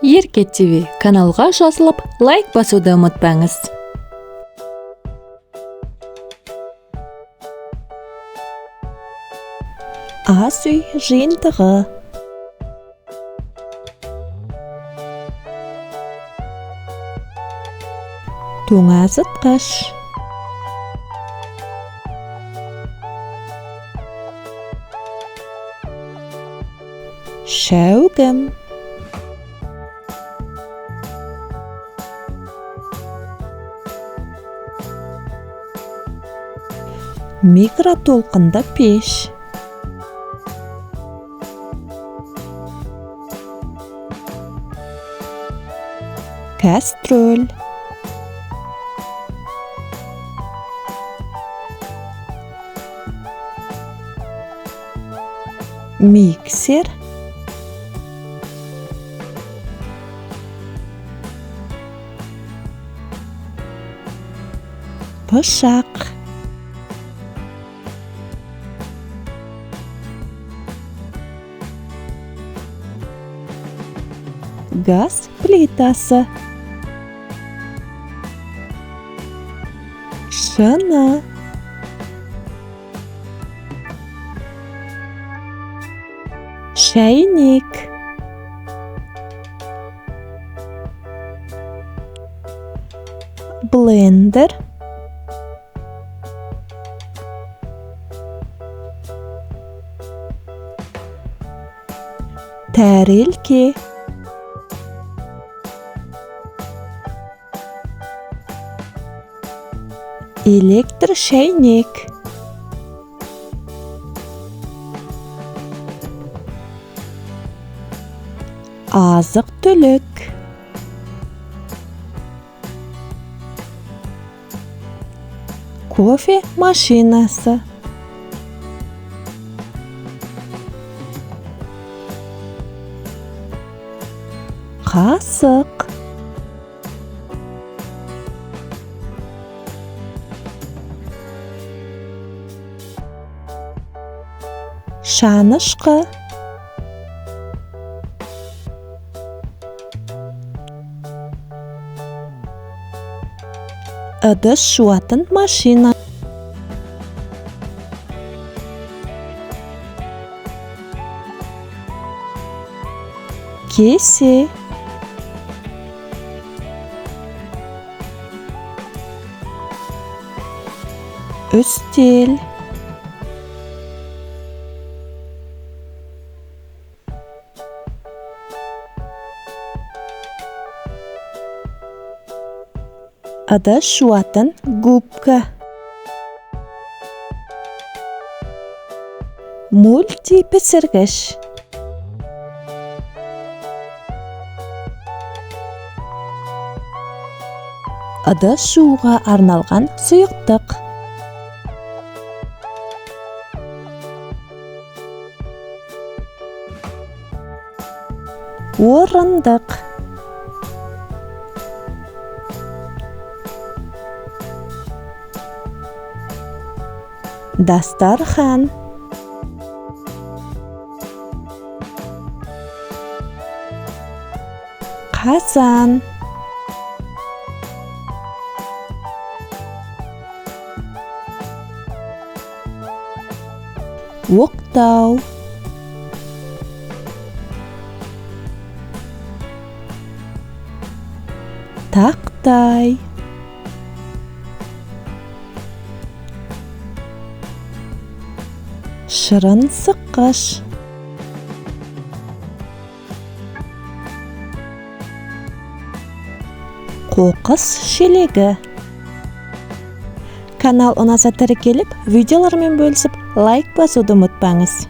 Ерке ТВ каналға жазылып, лайк басуды ұмытпаңыз. Ас үй жиынтығы. Тоңазытқыш. Шәугім. Микротолқынды пеш. Кәстрөл. Миксер. Пышақ. Газ плитасы. Шыны. Шәйнек. Блендер. Тәрелке. Электр шәйнек. Азық-түлік. Кофе машинасы. Қасық. Шанышқы. Ыдыс жуатын машина. Кесе. Үстел. Ыдыс жуатын губка. Мультипісіргіш. Ыдыс жууға арналған сұйықтық. Орындық. Дастархан. Қазан. Оқтау. Тақтай. Шырын сыққыш. Қоқыс шелегі. Канал ұнаса тіркеліп, видеолармен бөлісіп, лайк басуды ұмытпаңыз.